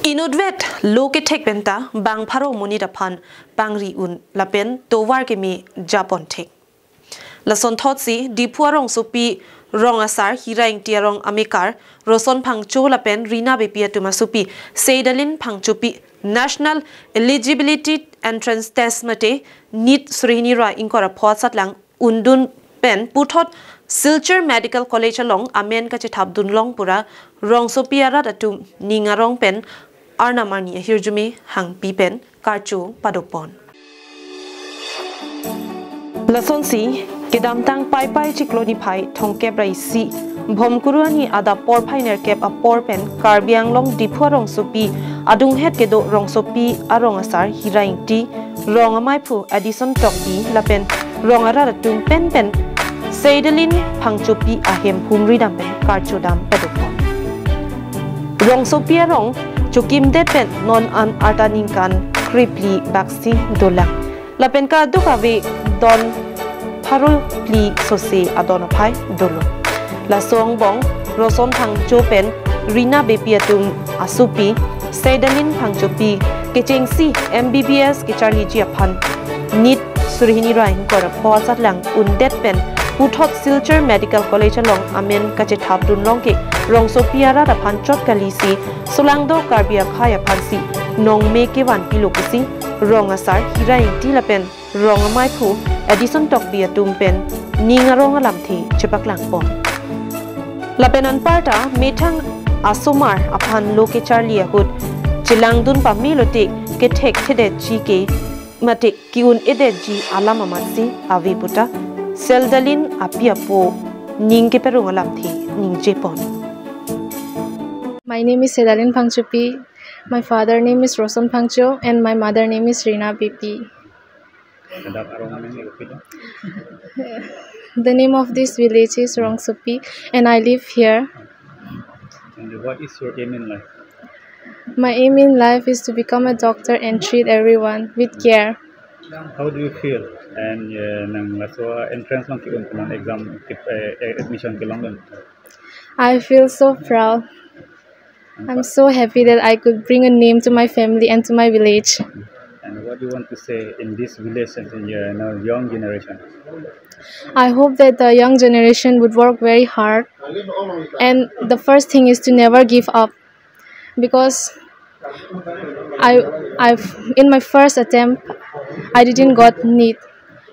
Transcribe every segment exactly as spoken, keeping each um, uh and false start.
Inutvet lo kethek penta bang pharo monit aphan pangri un lapen tovar keme japon thek. Lasonthotsi Diphu arongsopi rong asar Hira Ingti arong amekar Roson Phangcho lapen Rina Beypi atum asopi Seidalin Phangchopi National Eligibility Entrance Test mate NEET suri hini ra ingkoi ra pho asatlang undun pen puthot Silchar Medical College along amen kachethapdun long pura rongsopi arat atum ning arong pen arnam arni ahirjume hangpi pen karcho padopon. Lasonsi kedamtang Paipai chiklo niphai thomkep ra isi Bhomkuru ani adap porphai nerkep apor pen Karbi Anglong Diphu arongsopi adunghet kedo rongsopi arong asar Hira Ingti, rong amaiphu Addison Tokbi lapen rong arat atum penpen Seidalin Phangchopi ahem humri dam pen karcho dam padopon. Rongsopi arong chokimdet pen non an arta ningkan krephli baksi dolang. Lapen kaduk ave don pharo phli sose adon aphai dolo. Laso angbong Roson Phangcho pen Rina Beypi atum asopi Seidalin Phangchopi kechengsi M B B S kecharliji aphan NEET suri hini ra ingkoi ra pho asatlang undet pen puthot Silchar Medical College along amen kachethapdun long ke rongsopi arat aphan chot kalisi solangdo Karbi akhei aphansi nongme kevan pilo pusi rong asar Hira Ingti lapen rong amaiphu Addison Tokbi atum pen ning arong alamthe chepaklangpon. Lapen anparta methang asomar aphan lo kecharli ahut chelangdun pamelote kethekthedetji ke mate ki-un-edetji alam amatsi ave puta Seidalin api apo ning keperung alamthe ningjepon. My name is Seidalin Phangchopi. My father name is Roson Phangcho and my mother name is Rina Beypi. Adap arong amen ni kopi do? The name of this village is Rongsopi and I live here. And what is your aim in life? My aim in life is to become a doctor and treat everyone with care. How do you feel? And uh, nang laso entrance along ki-un pen nang exam ki, uh, admission kelong dun. I feel so proud. I'm so happy that I could bring a name to my family and to my village. And what do you want to say in this village and in your you know, young generation? I hope that the young generation would work very hard. And the first thing is to never give up, because I, I've in my first attempt, I didn't got NEET,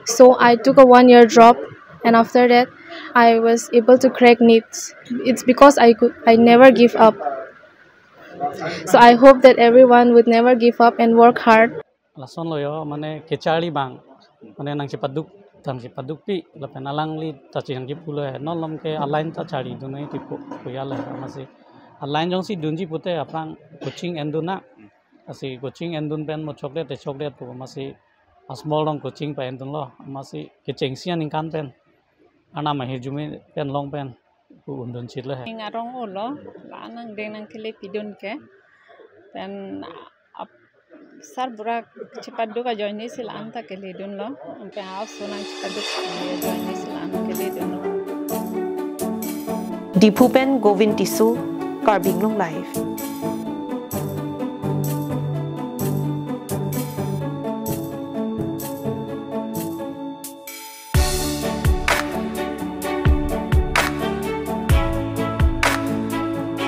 so I took a one year drop, and after that, I was able to crack NEET. It's because I could I never give up. So I hope that everyone would never give up and work hard. Lason lo yo mane kecharli abang mane nangchepaduk nangchepadukpi lapen alangli ta chinang kipu lo he non lom ke aline ta charlidun nai tipo kuya le amatsi aline jongsi dunji pute aphrang coaching endun na asi coaching endun pen mo chokdet te chokdet pu amatsi asmall rong coaching pa endun lo amatsi kechengsi aningkan pen arnam ahirjume pen long pen pu undun chit le he. Ning arong olo la nang deng nang kele pidun ke pen ap sar bura chepaduk ajoine si la-an ta kele dun lo pen aso nang chepaduk ajoine si la-an kele dun lo. Diphu pen Govin Tisso, Karbi Anglong Live.